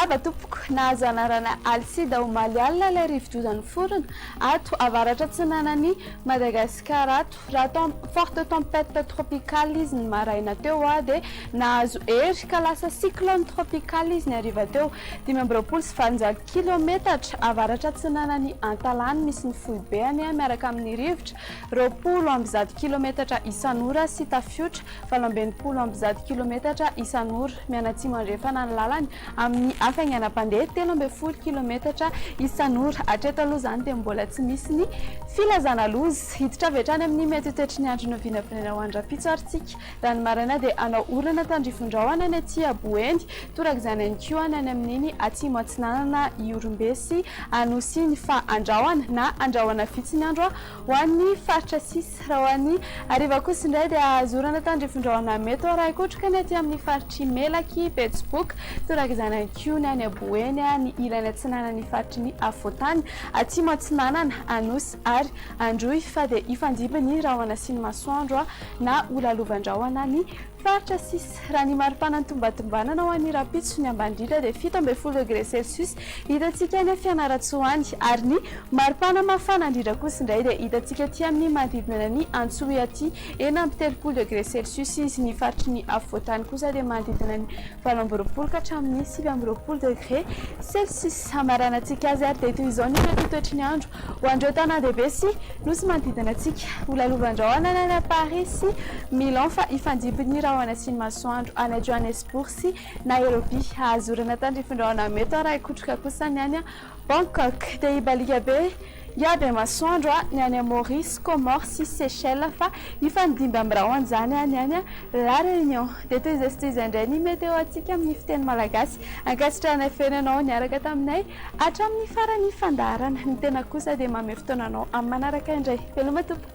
Miarahaba tompoko, nahazo anarana Alcide omaly alina ilay rivodoza niforona ato avaratra atsinanan'i Madagasikara ato. Raha forte tempête tropicale izy ny maraina teo dia nahazo hery ka lasa cyclone tropical izy ny hariva teo. 825 kilometatra avaratra atsinanan'i Antalaha no misy ny foibeny miaraka amin'ny rivotra 120 kilometatra isan'ora sy tafiotra 168 kilometatra isan'ora mianatsimo andrefana ny lalany amin'ny hafainganam-pandeha 13 kilometatra isan'ora. Hatreto aloha izany dia mbola tsy misy ny filazana loza. Hiditra avy hatrany amin'ny mety ho toetry ny andro novinavinaina ho an'ny rahampitso ary tsika. Raha ny maraina dia hanao orana tandrifin-drahona ny aty Boeny, torak'izany ihany koa ny any amin'iny atsimo atsinanana Ihorombe sy Anosy iny fa andrahona na andrahona vitsy ny andro ho an'ny faritra sisa. Raha ho an'ny hariva kosa indray dia hahazo orana tandrifin-drahona mety ho arahin-kotroka ny aty amin'ny faritr'i Melaky, Betsiboka, torak'izany ihany koa ny any Boeny, ny ilany atsinanan'ny faritry ny afovoantany, atsimo atsinanana, Anosy ary Androy fa dia hifandimby ny rahona sy ny masoandro na ho lalovan-drahona ny faritra sisa. Raha ny maripana tombantombanana ho an'ny rahampitso, ny ambany indrindra dia 17 degré celsius hitantsika any Fianarantsoa any ary ny maripana mafana indrindra kosa indray dia hitantsika aty amin'ny manodidina ny Antsohihy aty, 36 degré celsius izy. Ny faritry ny afovoantany kosa dia manodidina ny 28 ka hatramin'ny 29 degré celsius. Hamaranantsika azy ary dia toy izao ny mety ho toetry ny andro ho an'ireo tanàn-dehibe sy nosy manodidina antsika. Ho lalovan-drahona ny any Paris sy Milan fa hifandimby ny rahona sy ny masoandro any Johannesburg sy Nairobi. Hahazo orana tandrifin-drahona mety harahin-kotroka kosa ny any Bangkok. Dia hibaliaka be hiabe masoandro ny any Maurice, Comores sy Seychelles fa hifandimby amin'ny rahona izany ny any La Réunion. Dia toy izay sy toy izay indray ny météo antsika amin'ny fiteny malagasy. Ankasitrahanay feno ianao niaraka taminay hatramin'ny faran'ny fandaharana. Ny tena kosa dia manome fotoana anao amin'ny manaraka indray. Veloma tompoko.